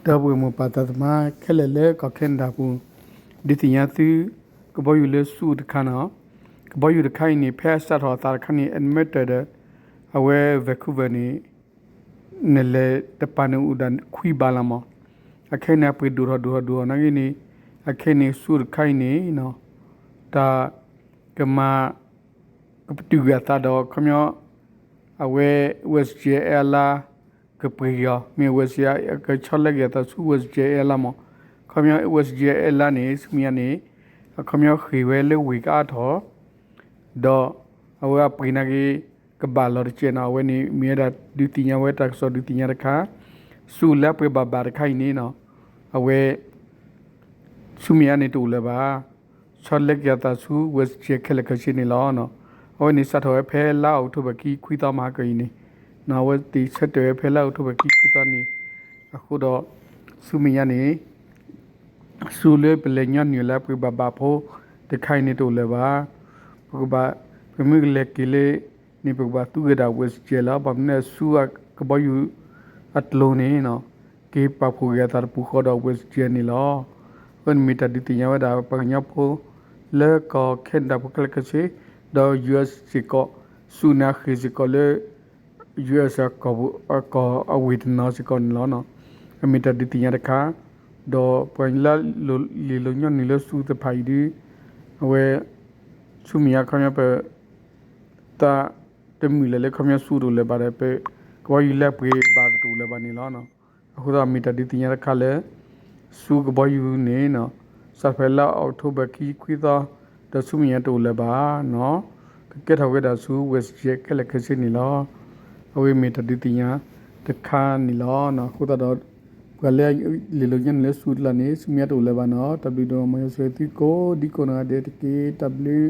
ဒီပုၢ်ဝဲၢ်မိၢ်ပၢ်သးသမါခဲလၢာ်လၢကီၢ်ခဲနဒၤပူၤ, ဒုးသ့ၣ်ညါသု ကဘီယူၤလၢဆူတခါနီၤ, ကဘီယူၤတခါအံၤန့ၣ် ဖဲအစးထီၣ်အသးတခါန့ၣ် အမ့ၢ်တၢ်ဒီး အဝဲ Vancouver န့ၣ် နလဲၤတပၤန့ၣ်အိၣ်ဒၣ်ခွံဘးလီၤမး, အခဲအံၤန့ၣ် အပှ့ၤဒိၣ်ထီၣ်ဒိၣ်ထီၣ်ဒိၣ်ထီၣ်နာ်က့န့ၣ်, အခဲအံၤန့ၣ် ဆူတခါအံၤန့ၣ် တၢ် ကမၤ ကပတုာ်ဂ့ၤအသးဒီး ခီပညီ အဝဲ WestJet အလါ ကပှ့ၤက့ၤအီၤ, မ့ၢ် WestJet ကဆီလဲက့ၤအသးဆူ WestJet အလါမး, ခီပညီ WestJet အလါန့ၣ် ဆူမဲာ်ညါန့ၣ် အခီပညီဃ့ၢ်ဝဲလၢဝ့ၢ်ကအါထီၣ် ဒီးအဝဲအပှ့ၤနာ်က့ ကဘၣ်လီၤတကဲးနီၤ, အဝဲန့ၣ်မ့ၢ်ဝဲဒၣ်ဒုးသ့ၣ်ညါဝဲတၢ်ကစီၣ်ဒုးသ့ၣ်ညါတခါ, ဆူလၢအပှ့ၤဘၣ်ဘၣ်တခါအံၤန့ၣ်နီၤ, အဝဲ ဆူမဲာ်ညါန့ၣ်တအိၣ်လၢၤဘၣ်, ဆီလဲက့ၤအသးဆူ WestJet ခဲလၢာ်ခဲဆ့န့ၣ်လီၤ. အဝဲန့ၣ်စးထီၣ်ဝဲဖဲလါအီးကထိဘၢၣ်ခံခွံသီမဟါကၢအံၤန့ၣ်, အဝဲသ့ၣ်ဆၢတဲာ်ဝဲဖဲလါအီးကထိဘၢၣ်ခံခွံသီန့ၣ်, အဃိဒီး ဆူမဲာ်ညါန့ၣ် ဆူလၢပလဲၤညီနုၢ်လၢပှ့ၤဘၣ်ဘၣ်ဖိ တခါအံၤန့ၣ်တအိၣ်လၢၤဘၣ်. ပကဘၣ် ပမ့ၢ်ကလဲၤက့ၤလၢန့ၣ် ပကဘၣ်သူက့ၤဒၣ် WestJet လီၤ. ဘၣ်မနုၤဆူအကဘီယူၤအကျိၤန့ၣ် က့ၤပာ်ဖှိၣ်က့ၤအသးတပူၤဃီဒီး WestJet န့ၣ်လီၤ. အဝဲန့ၣ်မ့ၢ်တၢ်ဒုးသ့ၣ်ညါဝဲဒၣ် ပှၤကညီဖိ လၢကီၢ်ခဲနဒၤဖိခဲလၢာ်ခဲဆ့ ဒီး US စ့ၢ်ကီး ဆူန့ၣ်အဃ့ၢ်စ့ၢ်ကီးလၢ US အကီၢ်အဝ့ၢ်တနီၤစ့ၢ်ကီးန့ၣ်လီၤ. အမ့ၢ်တၢ်ဒုးသ့ၣ်ညါတခါ, ဒီးပှၤလၢလံာ်လိၤညီနုၢ်လၢဆူသ့ၣ်တဖၣ်အံၤဒုး အဝဲ ဆူမဲာ်ညါခီပညီပ သးတမုာ်လၢၤလၢခီပညီဆူတအိၣ်လၢၤဘၣ်ဒီး ပကဘီယူၤလၢအပှ့ၤဘၣ်ကတအိၣ်လၢၤဘၣ်န့ၣ်လီၤ. အဃိသတးမ့ၢ်တၢ်ဒုးသ့ၣ်ညါတခါလၢ ဆူကဘီယူၤန့ၣ် စးဖဲလါအီးကထိဘၢၣ်ခံခွံသီ ဒီးဆူမဲာ်ညါတအိၣ်လၢၤဘၣ်နီၤ, ကကဲထီၣ်ဝဲဒၣ်ဆူ WestJet ခဲလၢာ်ခဲဆ့န့ၣ်လီၤ. အဝဲမ့ၢ်တၢ်ဒုးသ့ၣ်ညါတခါန့ၣ်လီၤ. အဃိသတးဒီး ပှၤလၢလံာ်လိၤညီနုၢ်လၢဆူတလၢန့ၣ် ဆူမဲာ်ညါတအိၣ်လၢၤဘၣ်နီၤ. တၢ်ဘျုးဒိၣ်မး မ်ယွၤဆိၣ်ဂ့ၤသုကိးဒံကိးနီၢ်ဂၤဒဲးတက့ၢ်. တၢ်ဘျုး